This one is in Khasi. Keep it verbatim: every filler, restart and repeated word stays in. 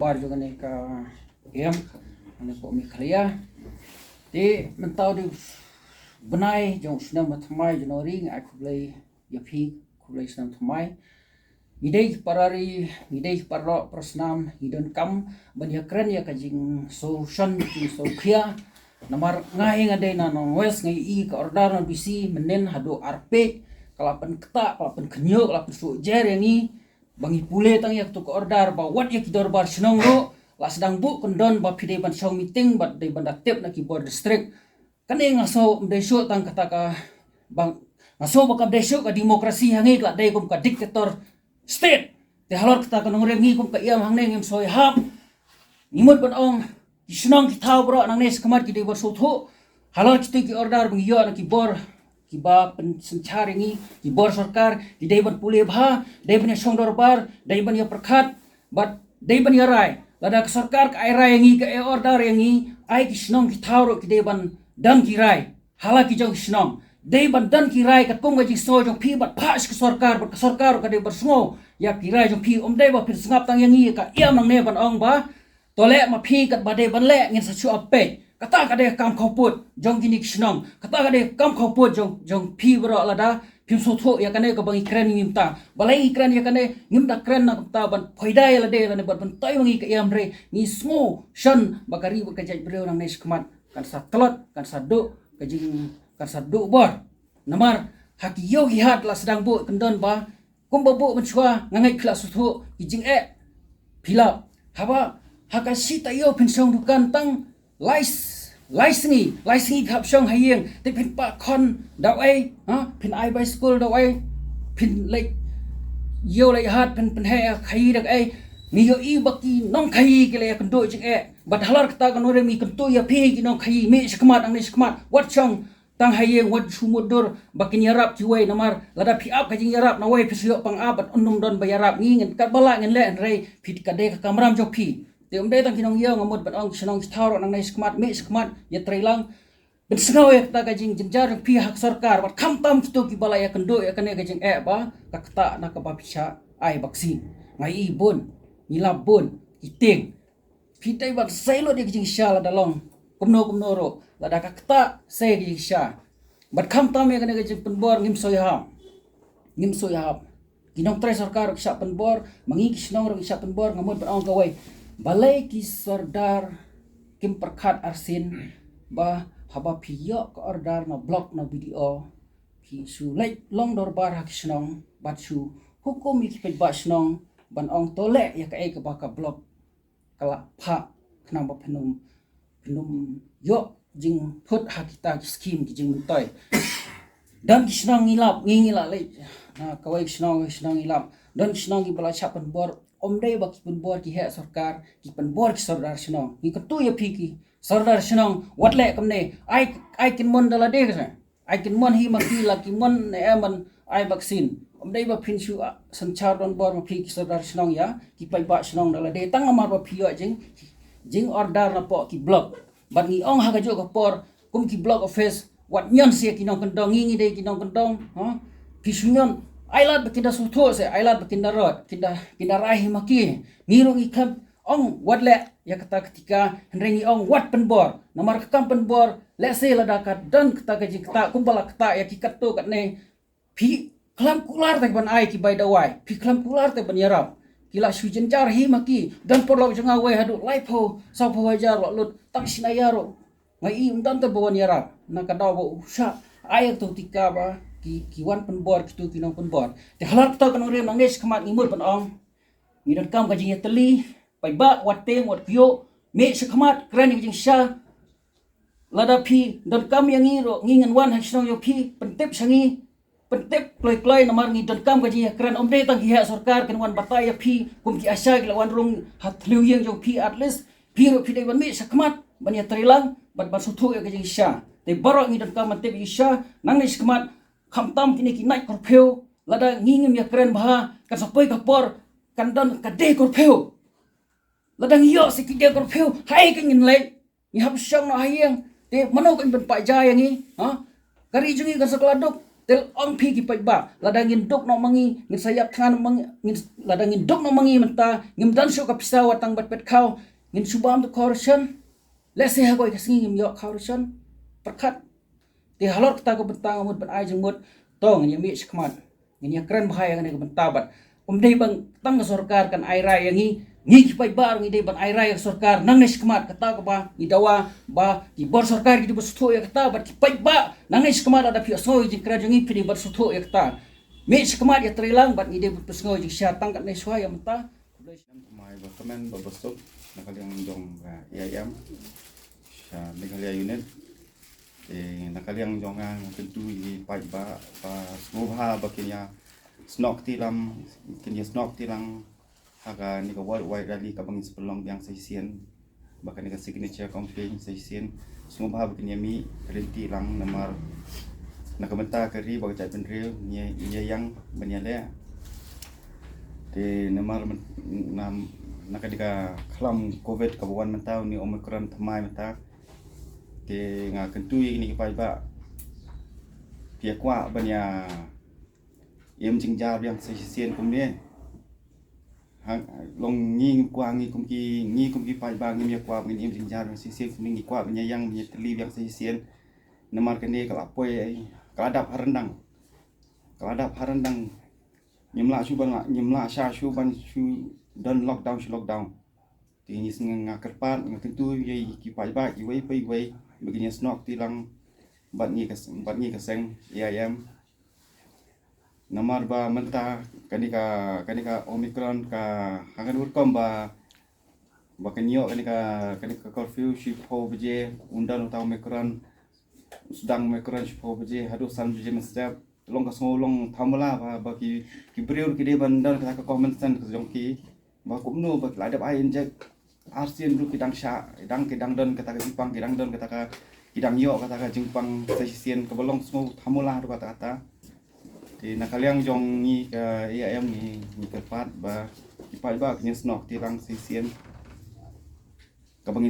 Bar jong kane ka em, kane ka Meghalaya. Te mynta u dei u bnai jong u snem ba thymmai January, nga ai khublei ïa phi, khublei snem thymmai. Ngi dei para ri, ngi dei para lok para snam, ngi donkam ban ïakren ïa ka jingsngewsih, jingsngewkhia. Namar nga hi nga dei na Nongwest, nga ïohi ka order na D C mynnin haduh arpeit, ka la pynktah, ka la pynkhynñiuh, ka la pynsuh jer ïa ngi. Ba ngi pule tang ïa katu ka order ba wat ïa ki dorbar shnong ruh la sdang buh kyndon ba phi dei ban shong meeting, ba dei ban da tip na ki bor district. Kane nga sngew ym dei shuh tang kata ka, ba nga sngew ba kam dei shuh ka democracy ha ngi, ka la dei kum ka dictator state. Te halor kata ka nongrim ngi kum ka em hangne ngim soi hap. Ngi mut ban ong, ki shnong ki thaw baroh nangne shakhmat ki dei ban sngewthuh. Halor kitu ki order ba ngi ïoh na ki bor kiba pynsynshar ïa ngi, ki bor sorkar, ki dei ban pule bha, dei ban ïa shong dorbar, dei ban ïa pyrkhat, bad dei ban ïa rai. Lada ka sorkar ka ai rai ïa ngi, ka ai order ïa ngi, ai ki shnong ki thaw ruh ki dei ban don ki rai ha la ki jong ki shnong. Dei ban don ki rai katkum ka jingsngew jong phi, bad phah sha ka sorkar, bad ka sorkar ruh ka dei ban sngew ïa ki rai jong phi. Ym dei ba phin sngap tang ïa ngi, ka em nangne ban ong ba to leh ma phi katba dei ban leh, ngin sa shu ap peit. Kata ka dei ka kam khawpud jong kine ki shnong. Kata ka dei ka kam khawpud jong, jong phi baroh. Lada phim sngewthuh ïa kane kaba ngi kren mynta, balei ngi kren ïa kane? Ngim da kren na ka bynta ban phoida ïa lade lane ban pyntoi ma ngi ka em, hynrei ngi sngewsih ba ka ri bad ka jaitbynriew nangne shakhmat kan sa tlot, kan sa duh ka jing, kan sa duh bor. Namar ha ki ïew ki hat la sdang buh kyndon ba kumba buh mynshuwa, nga ngeit phi la sngewthuh ki jingeh. Phi la, haba ha ka shi taïew phin shong dukan tang lai s-, lai sngi, lai sngi phi hap shong ha ïing, te phin pah khon da kaei, ha, phin ai bai skul da kaei, phin leit ïew leit hat, phin pynheh ïa ka khaïi da kaei. Ngi ïohi ba ki nongkhaïi ki la ïakynduh jingeh. Bad halor kata ka nongrim ngi kyntu ïa phi ki nongkhaïi, mih shakhmat, nangne shakhmat, wat shong tang ha ïing, wat shu mutdur ba kin ïarap kiwei. Namar lada phi ap ka jingïarap, nawei phi shu ïoh pang ap bad ym don ba ïarap. Ngi, ngin katba lah ngin leh, hynrei phi, ka dei ka kamram jong phi. Te ym dei tang ki nongïew, nga mut ban ong ki shnong ki thaw ruh nangne shakhmat, mih shakhmat, ïatreilang. Pynsngew ïa kata ka jingjynjar jong phi ha ka sorkar, bad khamtam kito kiba la ïakynduh ïa kane ka jingeh ba ka ktah na kaba phi shah ai vaccine. Nga ïohi bun, ngi lap bun ki tieng. Phi dei ban sei lut ïa ka jingshisha lada long kumno kumno ruh, lada ka ktah sei ka jingshisha. Bad khamtam ïa kane ka jingpynbor, ngim soi hap. Ngim soi hap. Ki nongtrei sorkar ruh ki shah pynbor, ma ngi ki shnong ruh ki shah pynbor. Nga mut ban ong kawei, balei ki sordar kim pyrkhat arsien ba haba phi ïoh ka order na block, na B D O, phi shu leit long dorbar ha ki shnong bad shu hukum ïa ki paidbah shnong ban ong to leh ïa kaei kaba ka block ka la phah, khnang ba phin ym, phin ym ïoh jingphut ha kita ki skim, ki jingmyntoi. Don ki shnong ngi lap, ngi, ngi la leit na kawei ki shnong, kawei ki shnong ngi lap. Don ki shnong kiba la shah pynbor, ym dei ba ki pynbor ki heh sorkar, ki pynbor ki sordar shnong. Ngi kyntu ïa phi ki sordar shnong, wat leh kumne, ai, ai kynmaw da lade ka sa. Ai kynmaw hi ma ki, la ki mon ne em ban ai vaccine. Ym dei ba phin shu, ah, synshar donbor ma phi ki sordar shnong ïa ki paidbah shnong da lade, tang namar ba phi ïoh jing, jingorder na poh ki block. Bad ngi ong ha kajuh ka por, kum ki block office, wat ñion sha ki nongkyndong, ngi, ngi dei ki nongkyndong, ha? Phi shu ñion, ai lad ba kin da sngewthuh seh, ai lad ba kin da roi, kin da, kin da rai hi ma ki. Ngi ruh ngi khlem ong wat leh ïa kata ka tika, hynrei ngi ong wat pynbor. Namar ka kam pynbor, lehse lada ka don kata ka jingktah, kumba la ktah ïa ki katto katne, phi khlem kular te ban ai ki bai dawai, phi khlem kular te ban ïarap. Ki la shu jynjar hi ma ki. Don paralok jong nga wei haduh laiphew, sawphew hajar la lut, tang shi naiar ruh nga ïohi ym don te ba wan ïarap. Na ka daw ba u shah ai ïa kato ka tika ba ki, ki wan pynbor, kito ki nongpynbor. Te halor kata ka nongrim nangne shakhmat ngi mut ban ong, ngi donkam ka jingïatylli, paidbah, wat tieng, wat kyiuh, mih shakhmat, kren ïa ka jingshisha. Lada phi donkam ïa ngi ruh, ngi ngin wan ha ki shnong jong phi, pyntip sha ngi, pyntip kloi kloi, namar ngi donkam ka jingïakren. Ym dei tang ki heh sorkar kin wan batai ïa phi, kum ki ASHA ki la wan rung ha thliew ïing jong phi. At least phi ruh phi dei ban mih shakhmat ban ïatreilang bad ban sngewthuh ïa ka jingshisha. Te baroh ngi donkam ban tip ïa ka jingshisha nangne shakhmat. Khamtam kine ki night curfew, lada ngi ngim ïakren bha, kan sa poi ka por kan don ka day curfew. Lada ngi ïoh sha ki day curfew, haei kan ngin leit? Ngi hap shong noh ha ïing. Te mano kan ban pynjah ïa ngi, ha? Ka ri jong ngi kan sa kylla duk. Te ong phi ki paidbah, lada ngin duk noh ma ngi, ngin sa ïap thngan noh ma ngi, ngin, lada ngin duk noh ma ngi mynta, ngim don shuh ka pisa wat tang bad peit khaw, ngin shu bam tu khaw ration. Lehse ha kawei ka sngi ngim ïoh khaw ration. Pyrkhat. Te halor kata ka bynta nga mut ban ai jingmut, to ngin ïa mih shakhmat. Ngin ïa kren bha ïa kane ka bynta bad um dei ba tang ka sorkar kan ai rai ïa ngi, ngi ki paidbah ruh ngi dei ban ai rai ïa ka sorkar nangne shakhmat. Kata kaba ngi dawa ba ki bor sorkar ki dei ban sngewthuh ïa kata, bad ki paidbah nangne shakhmat lada phi ïohsngew ïa ka jingkren jong ngi phi dei ban sngewthuh ïa kata. Mih shakhmat ïatrei lang bad ngi dei ban pynsngew ïa ka jingshisha. Tang katne shuwa ïa mynta. Khublei shibun. Mai ba kmen ba ba suk na ka liang jong ka A I M sha Meghalaya Unit. Te na ka liang jong nga, nga kyntu ïa ki paidbah ba sngewbha ba kin ïa snoh kti lang, kin ïa snoh kti lang ha kane ka worldwide rally kaba ngin sa pynlong biang sa shisien, ba kane ka signature campaign sa shisien. Sngewbha ba kin ïa mih lynti lang namar na ka bynta ka ri bad ka jaitbynriew ngi ïa, ngi ïa ïeng ban ïaleh. Te namar myn-, na, na ka dei ka khlam covid kaba wan mynta, une u Omicron thymmai mynta. Te nga kyntu ïa kine ki paidbah, phi ïa kwah ban ïa im jynjar biang sa shisien kumne? Ha, long ngi ngim kwah, ngi kum ki, ngi kum ki paidbah ngim ïa kwah ban im jynjar biang sa shisien kumne, ngi kwah ban ïa ïeng ban ïa tylli biang sa shisien. Namar kane ka la poi, ka la dap ha ryndang. Ka la dap ha ryndang. Ngim lah shuh ban la, ngim lah shuh ban shu don lockdown shu lockdown. Te ngi sngew, nga kyrpad, nga kyntu ïa ki paidbah iwei pa iwei ba kin ïa snoh kti lang bad ngi ka, bad ngi ka seng A I M. Namar ba mynta kane ka, kane ka Omicron ka hangne rukom ba, ba kan ïoh kane ka, kane ka curfew shiphew baje, un don uta Omicron, u sdang Omicron shiphew baje haduh san baje mynstep. Long ka sngew long thamula ba, ba ki, ki briew ki dei ban don kata ka common sense ka jong ki. Ba kumno ba ki la dep ai injek arsien ruh ki dang shah, ki dang, ki dang don kata ka jingpang, ki dang don kata ka, ki dang ïoh kata ka jingpang sa shisien, kaba long sngew thamula ruh kata kata. Te na ka liang jong ngi ka A I M ngi, ngi kyrpad ba ki paidbah kin ïa snoh kti lang sa shisien. Kaba ngin